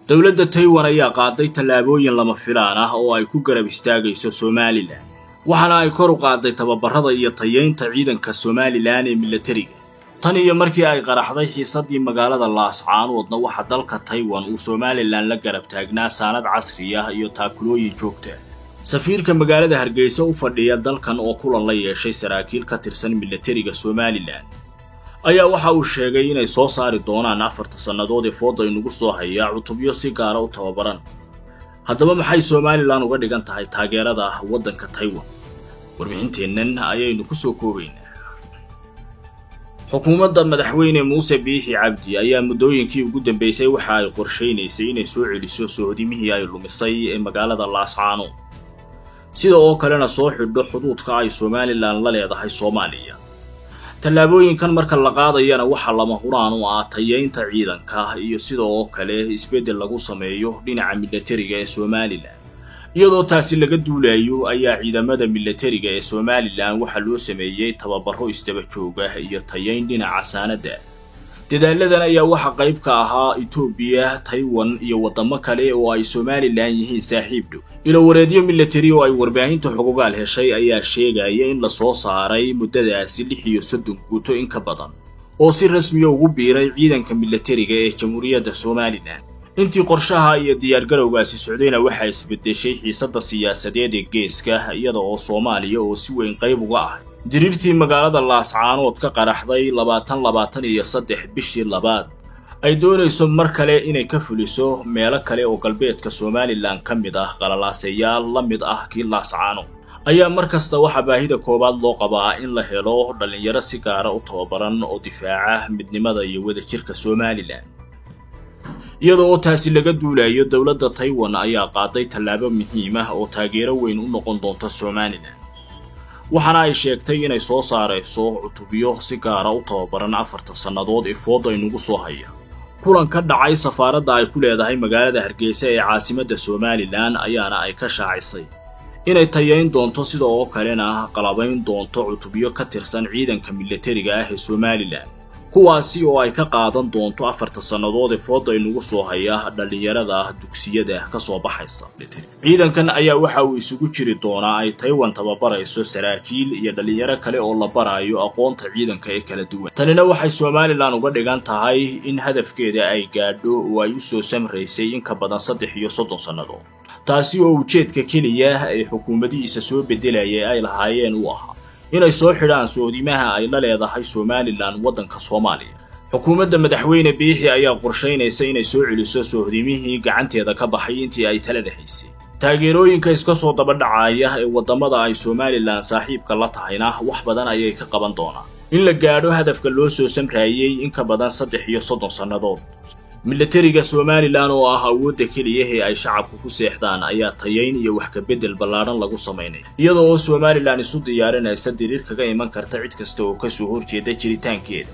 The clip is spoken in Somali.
Dowladda Taiwan ayaa qaaday tallaabooyin lama filaan ah oo ay ku garab istaagayso Somalilan, waxaana ay kor u qaaday tababarada iyo tayeynta ciidanka Somalilan ee milatariga. Tan iyo markii ay qaraxday xiisadii magaalada Laascaanoodna, waxaa dalka Taiwan uu Somalilan la garab taagnaa saanad casri ah iyo taakulooyin joogta. Safiirka magaalada Hargeysa u fadhiya dalkan oo kulan la yeeshay saraakiil ka tirsan milatariga Somalilan ayaa waxa uu sheegay inay soo saari doonaan 4ta sannadood ee fooda inugu soo hayaa cutubyo si gaara u tababaran. Haddaba, maxay Somalilan uga dhigan tahay taageerada waddanka Taiwan? Warbixinteennan ayaynu ku soo koobaynaa. Xukuumadda Madaxweyne Muuse Biixi Cabdi ayaa muddooyinkii ugu dambeysay waxa ay qorshaynaysay inay soo celiso soohodimihii ay lumisay ee magaalada Laascaanood, sida oo kalena soo xidho xuduudka ay Somalilan la leedahay Soomaaliya. Tallaabooyinkan marka la qaadayana, waxaa lama huraan u ah tayeynta ciidanka iyo sida oo kale isbeddel lagu sameeyo dhinaca milatariga ee Somalilan. Iyadoo taasi laga duulayo ayaa ciidamada milatariga ee Somalilan waxaa loo sameeyey tababaro isdaba jooga iyo tayeyn dhinaca saanadda. Dadaaladan ayaa waxaa qayb ka ahaa Itoobiya, Taiwan iyo waddamo kale oo ay Somalilan yihiin saaxiib dhow. Ilowareedyo milatari oo ay warbaahinta Xogogaal heshay ayaa sheegaya in lasoo saaray muddadaasi 36 guuto in ka badan oo si rasmiya ugu biiray ciidanka milatariga ee Jamhuuriyadda Somalilan. Intii qorshaha iyo diyaargarowgaasi socdayna, waxaa isbeddeshay xiisadda siyaasadeed ee geeska, iyada oo Soomaaliya oo si weyn qayb uga ahay diriirtii magaalada Laascaanood ka qaraxday 2023 bishii labaad ay doonayso mar kale inay ka fuliso meelo kale oo galbeedka Somalilan ka mid ah qalalaasayaal la mid ah kii Laascaanood. Ayaa mar kasta waxaa baahida koowaad loo qabaa in la helo dhallinyaro si gaara u tababaran oo difaaca midnimada iyo wadajirka Somalilan. Iyadoo oo taasi laga duulayo, dowladda Taiwan ayaa qaaday tallaabo muhiim ah oo taageero weyn u noqon doonta Somalilan, waxaana ay sheegtay inay soo saarayso cutubyo si gaara u tababaran 4ta sannadood ee fooda inugu soo haya. Kulan ka dhacay safaaradda ay ku leedahay magaalada Hargeysa ee caasimadda Somalilan ayaana ay ka shaacisay inay tayayn doonto, sida oo kalena qalabayn doonto cutubyo ka tirsan ciidanka milatariga ah ee Somalilan, kuwaasi oo ay ka qaadan doonto 4ta sannadood ee fooda inugu soo haya dhallinyarada dugsiyada ka soo baxaysa. Ciidankan ayaa waxa uu isugu jiri doonaa ay Taiwan tababarayso saraakiil iyo dhallinyaro kale oo la barayo aqoonta ciidanka ee kala duwan. Tanina waxay Somalilan uga dhigan tahay in hadafkeeda ay gaadho oo ay u soo samraysay in ka badan 33 sannadood, taasi oo ujeedka keliya ee xukuumadihiisa soo beddelayay ay lahaayeen u ahaa inay soo xidhaan soodimaha ay la leedahay Somalilan waddanka Soomaaliya. Xukuumadda Madaxweyne Biixi ayaa qorshaynaysa inay soo celiso soohdimihii gacanteeda ka baxay intii ay talada haysay. Taageerooyinka iska soo daba dhacaya ee waddamada ay Somalilan saaxiibka la tahayna wax badan ayay ka qaban doonaan in la gaadho hadafka loo soo samraayey in ka badan 33 sannadood. Milatariga Somalilan oo ah awoodda keliya ee ay shacabku ku seexdaan ayaa tayayn iyo wax ka beddel ballaadhan lagu samaynaya, iyadoo oo Somalilan isu diyaarinaysa diriir kaga iman karta cid kasta oo kasoo horjeeda jiritaankeeda.